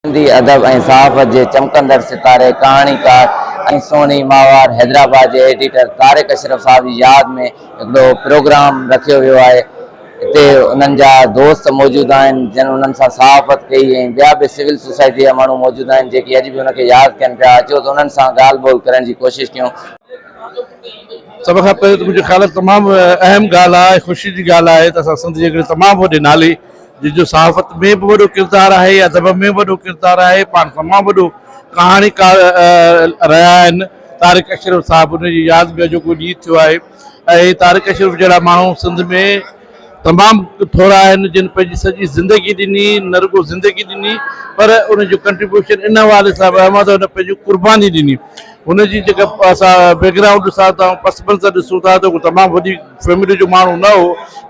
سنڌي ادب ۽ صحافت جي چمڪندڙ ستاري، ڪهاڻيڪار ۽ سهڻي ماهوار حيدرآباد جي ايڊيٽر طارق اشرف صاحب جي ياد ۾ هڪڙو پروگرام رکيو ويو آهي. هتي انهن جا دوست موجود آهن جن انهن سان صحافت ڪئي ۽ ٻيا به سول سوسائٽي جا ماڻهو موجود آهن جيڪي اڄ به ان کي ياد ڪن پيا. اچو ته انهن سان ڳالهه ٻولهه ڪرڻ جي ڪوشش ڪيون. سڀ کان پهرين ته منهنجي خيال ۾ تمام اهم ڳالهه آهي ۽ خوشي جي ڳالهه آهي ته اسان سنڌ جي هڪڙي تمام وڏي نالي جنهن جو صحافت ۾ به وڏو ڪردار آهي ادب ۾ به وڏو ڪردار آهي پاڻ تمام وڏو ڪهاڻيڪار رهيا آهن طارق اشرف صاحب ان جي ياد ۾ اڄوڪو ڏينهن ٿيو آهي ۽ طارق اشرف جهڙا ماڻهو سنڌ ۾ تمام ٿورا آهن جن پنهنجي سڄي زندگي ڏني نه رڳو زندگي ڏني پر ان جو ڪنٽريبيوشن ان حوالي سان به اهم آهي ته هن پنهنجي قرباني ڏني هن جي جيڪا اسان بيڪ گرائونڊ سان پس منظر ڏسون ٿا ته تمام وڏي فيملي جو ماڻهو نه هو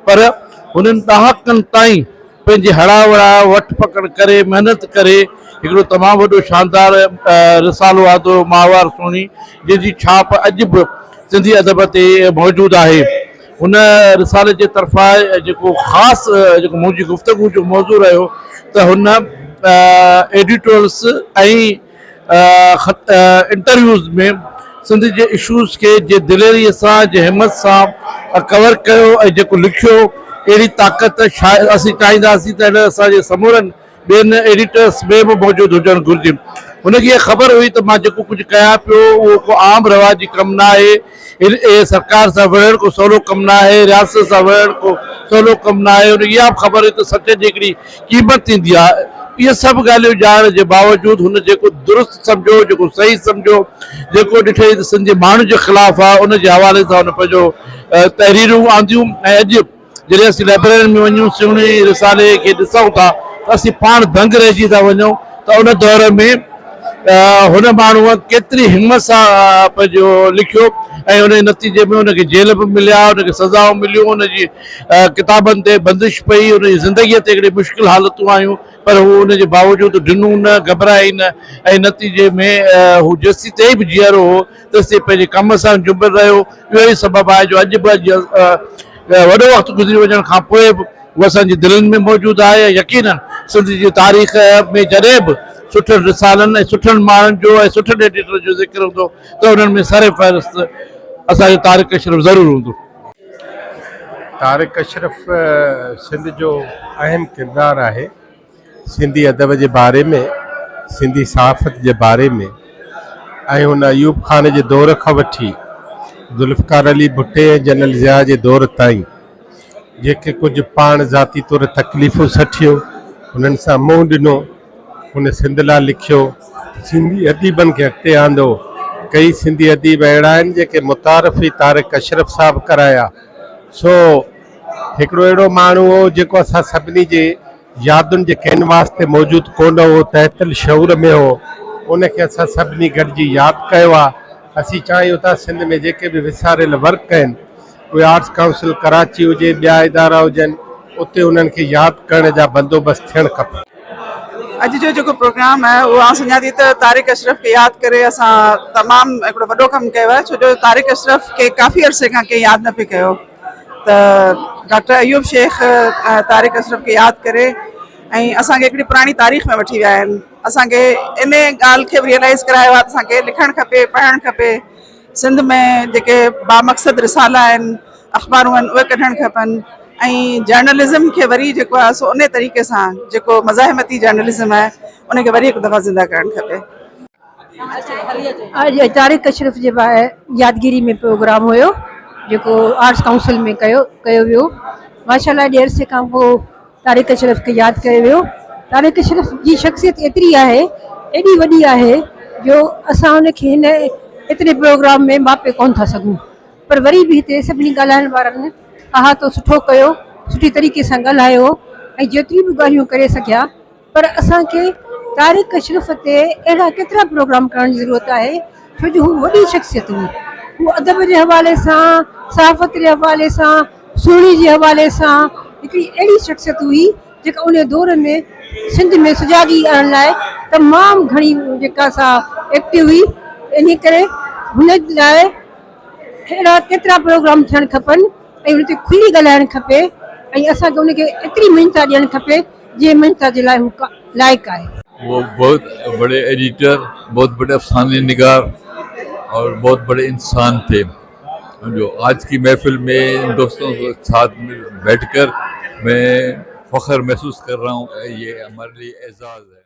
پر هنن ڏهاڪن تائين پنهنجي هڙان وڙان وٺ پڪڙ ڪري محنت ڪري هڪڙو تمام وڏو شاندار رسالو آندو ماهوار سهڻي جنهن جي ڇاپ اڄ به سنڌي ادب تي موجود آهي هن رسالي جي طرفان جيڪو خاص جيڪو منهنجي گفتگو جو موضوع رهيو ته هن ايڊيٽورس ۽ انٽرويوز ۾ سنڌ جي اشوز کي جي دليري سان جي همت سان ڪور ڪيو ۽ جيڪو لکيو اهڙي طاقت شايد اسين چاهينداسين ته هن اسان جي سمورن ٻين ايڊيٽرس ۾ به موجود هجڻ گهرجي. هن کي اها خبر هئي ته مان جيڪو ڪجهه ڪيان پيو اهو ڪو عام رواجي ڪم نه آهي. هن سرڪار سان وڙهڻ ڪو سولو ڪم نه آهي، رياست سان وڙهڻ ڪو سولو ڪم نه آهي. هن کي اها به خبر هئي ته سچ جي هڪڙي قيمت ٿيندي آهي. اهي سڀ ڳالهيون ڄاڻڻ جي باوجود هن جيڪو درست سمجهيو، جيڪو صحيح سمجهيو، جيڪو ڏٺائين ته سنڌ جي ماڻهن جي خلاف آهي، ان جي حوالي سان هن پنهنجو تحريرون آنديون ۽ اڄ جڏهن اسين لائبريرين ۾ وڃون سهڻي رسالي کي ڏسون ٿا ته اسين پاڻ دنگ رهجي ٿا وڃون ته ان دور ۾ هن ماڻهوء ڪيتري همت سان پنهنجو لکيو ۽ ان جي نتيجي ۾ هن کي جيل به مليا، هن کي سزائون مليون، هن جي ڪتابن تي بندش پئي، هن جي زندگيء تي هڪڙي مشڪل حالتون آيون پر هو ان جي باوجود ڊنو نه، گهٻرائي نه ۽ نتيجي ۾ هو جيسيتائين به جيئرو هو تيسين پنهنجي ڪم سان جنبيل رهيو. اهو ئي سبب آهي جو اڄ به وڏو وقت گذري وڃڻ کان پوء به هو اسان جي دلين ۾ موجود آهي ۽ يقيناً سنڌ جي تاريخ ۾ جڏهن به سٺن رسالن ۽ سٺن ماڻهن جو ۽ سٺن ايڊيٽرن جو ذڪر هوندو ته انهن ۾ سر فهرست اسان جو طارق اشرف ضرور هوندو. طارق اشرف سنڌ جو اهم ڪردار آهي. سنڌي ادب جي باري ۾، سنڌي صحافت جي باري ۾ ۽ هن ايوب خان جي دور کان وٺي ذوالفقار علي ڀٽي ۽ جنرل ضياء جي دور تائين جيڪي ڪجهه پاڻ ذاتي طور تڪليفون سٺيون، انهن سان منهن ڏنو، هن سنڌ لاء لکيو، سنڌي اديبن کي اڳتي آندو، ڪيئي سنڌي اديب اهڙا آهن جيڪي متعارف ئي طارق اشرف صاحب ڪرايا، سو هڪڙو اهڙو ماڻهو هو جيڪو اسان سڀني جي يادن جي ڪينواس تي موجود ڪونه هو، تحت الشعور ۾ هو، ان کي اسان سڀني گڏجي ياد ڪيو آهي. اسين چاهيون ٿا سنڌ ۾ جيڪي به وساريل ورڪ آهن، اهي آرٽس ڪائونسل ڪراچي هجي، ٻيا ادارا هجن، اتي انهن کي ياد ڪرڻ جا بندوبست ٿيڻ کپن. اڄ جو جيڪو پروگرام آهي اهو آئون سمجهان ٿي ته طارق اشرف کي ياد ڪري اسان تمام هڪڙو وڏو ڪم ڪيو آهي ڇو جو طارق اشرف کي ڪافي عرصي کان ڪنهن ياد نه پئي ڪيو ته ڊاڪٽر ايوب شيخ طارق اشرف کي ياد ڪري ۽ اسان کي هڪڙي پراڻي تاريخ ۾ وٺي ويا آهن اسان کي ان ڳالهه کي به ريئلائز ڪرايو آهي ته اسان کي لکڻ کپي پڙهڻ کپي سنڌ ۾ جيڪي بامقصد رسالا آهن اخبارون آهن اهي ڪڍڻ کپن ۽ جرنلزم کي وري جيڪو آهي سو ان طريقي سان جيڪو مزاحمتي جرنلزم آهي ان کي وري هڪ دفعا زنده ڪرڻ کپي. اڄ طارق اشرف جي يادگيري ۾ پروگرام هيو جيڪو آرٽس ڪائونسل ۾ ڪيو ڪيو ويو ماشاء الله ايڏي عرصي کان پوء طارق اشرف کي ياد ڪيو ويو طارق اشرف جي شخصيت ايتري آهي ايڏي وڏي آهي جو اسان ان کي هن ايتري پروگرام ۾ ماپي ڪونه ٿا سگهون پر وري به هتي سڀني ڳالهائڻ وارن احاطو سٺو ڪيو سٺي طريقي سان ڳالهايو ۽ جيتريون به ڳالهيون ڪري سگهيا پر اسان کي طارق اشرف تي اهڙا ڪيترا پروگرام ڪرڻ جي ضرورت آهي ڇو جو هو وڏي شخصيت هئي هو ادب جي حوالي سان صحافت جي حوالي سان سهڻي جي حوالي سان هڪڙي اهڙي شخصيت هئي جيڪا ان دور ۾ سنڌ ۾ سجاڳي آڻڻ لاء تمام گهڻي جيڪا سا ايڪٽو هئي انهي ڪري هن لاء اهڙا ڪيترا پروگرام ٿيڻ کپن ۽ ان تي کلي ڳالهائڻ کپي ۽ اسان کي ان کي ايتري مڃتا ڏيڻ کپي جنهن مڃتا جي لاء هو لائق آهي. वो बहुत बड़े एडिटर, बहुत बड़े अफसाने निगार और बहुत बड़े इंसान थे। जो आज की महफिल में इन दोस्तों के साथ में बैठकर मैं फ़ख्र महसूस कर रहा हूँ, ये हमारे लिए एजाज़ है।